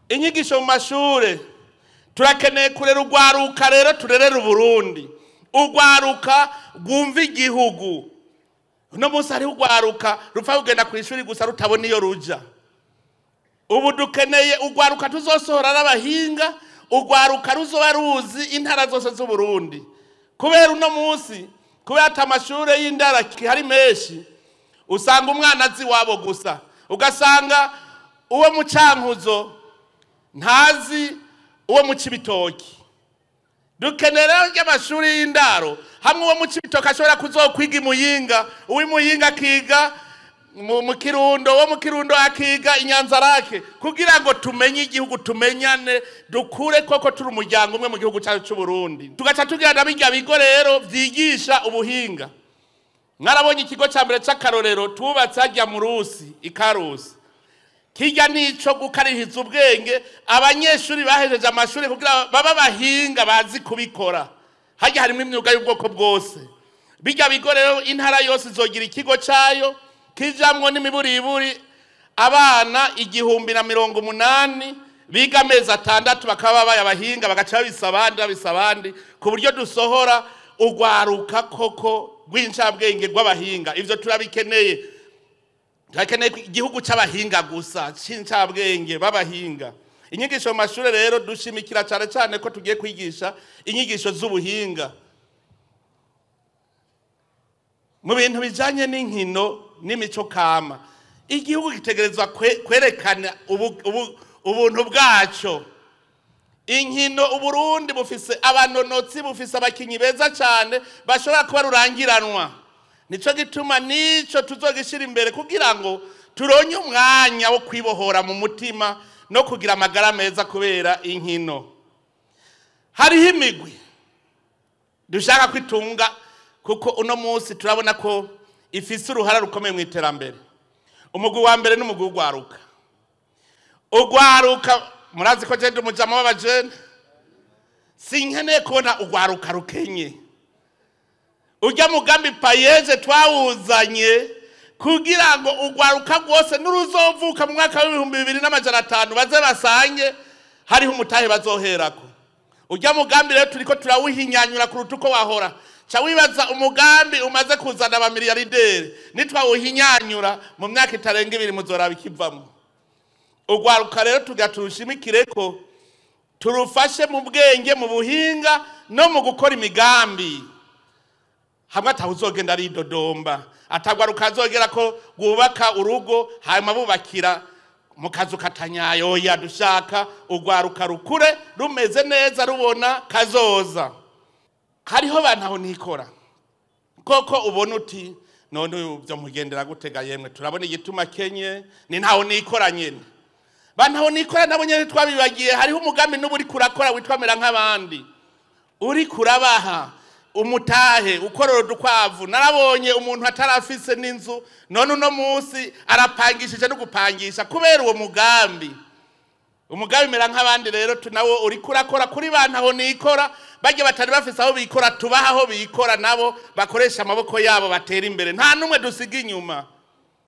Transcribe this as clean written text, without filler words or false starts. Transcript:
Inyigisho mu mashure, turakeneye kurera urwaruka rero turerera Uburundi, urwaruka rwumva igihugu. Uno munsi hariho urwaruka rupfa kugenda ku ishuri gusa rutabona iyo ruja. Ubu dukeneye urwaruka tuzosohora n'abahinga, urwaruka ruzoba ruzi intara zose z'Uburundi. Kubera uno munsi, kubera ata amashure y'indara hari menshi, usanga umwana azi iwabo gusa, ugasanga uwo mu Cankuzo ntazi uwo mu Cibitoki. Dukeneye rero ry'amashuri y'indaro, hamwe uwo mu Cibitoki ashobora kuzokwiga i Muyinga, uw'i Muyinga akiga mu Kirundo, uwo mu Kirundo akiga i Nyanzarake, kugira ngo tumenye igihugu, tumenyane, dukure koko turi umuryango umwe mu gihugu cyacu cy'u Burundi. Tugaca tugira na birya bigo rero vyigisha ubuhinga. Mwarabonye ikigo ca mbere c'akarorero tubatse harya mu Rusi, i Karusi. Kirya nico gukarihiza ubwenge abanyeshuri bahejeje amashuri kugira babe abahinga bazi kubikora. Harya harimo imyuga y'ubwoko bwose. Birya bigo rero intara yose izogira ikigo cayo kijamwo n'imiburiburi abana 1080 biga amezi 6 bakaba babaye abahinga, bagaca babisa abandi, babisa abandi, ku buryo dusohora urwaruka koko rw'incabwenge rw'abahinga. Ivyo turabikeneye. Turakeneye igihugu c'abahinga gusa, c'incabwenge b'abahinga. Inyigisho mu mashure rero dushimikira cane cane ko tugiye kwigisha inyigisho z'ubuhinga mu bintu bijanye n'inkino n'imico kama. Igihugu gitegerezwa kwerekana ubuntu bwaco. Inkino Uburundi bufise abanonotsi, bufise abakinyi beza cane bashobora kuba rurangiranwa. Nico gituma nico tuzogishira imbere kugira ngo turonye umwanya wo kwibohora mu mutima no kugira amagara meza kubera inkino. Hariho imigwi dushaka kwitunga, kuko uno munsi turabona ko ifise uruhara rukomeye mu iterambere. Umugwi wa mbere n'umugwi w'urwaruka. Urwaruka, murazi ko je ndi umujama w'abajene, sinkeneye kubona urwaruka rukenye. Urya mugambi PAEEJ twawuzanye kugira ngo urwaruka rwose n'uruzovuka mu mwaka w'ibihumbi bibiri n'amajana atanu baze basange hariho umutahe bazoherako. Urya mugambi rero turiko turawuhinyanyura kuruta uko wahora. Ca wibaza umugambi umaze kuzana abamiliyarderi, nitwawuhinyanyura mu myaka itarenga 2 muzoraba ikivamwo. Urwaruka rero tugaturushimikireko, turufashe mu bwenge, mu buhinga no mu gukora imigambi. Hamwe atawuzogenda aridodomba, atagwaruka azogera ko rwubaka urugo hanyuma bubakira mu kazu katanyayo. Oya, dushaka urwaruka rukure rumeze neza, rubona kazoza. Hariho abantu aho nikora koko ubona uti none byo mugendera gutega, yemwe turabona igituma kenye ni ntaho nikora nyene. Bantu aho nikora nabo nyene twabibagiye. Hariho umugambi n'ubu uri kurakora witwa mera nk'abandi, uri kurabaha umutahe ukorora udukwavu. Narabonye umuntu atarafise n'inzu, none uno munsi arapangishije no gupangisha kubera uwo mugambi. Umugambi mera nk'abandi rero nawo uri kurakora kuri bantu aho nikora, bajye batari bafise aho bikora, tubaha aho bikora nabo bakoresha amaboko yabo batera imbere, nta numwe dusiga inyuma.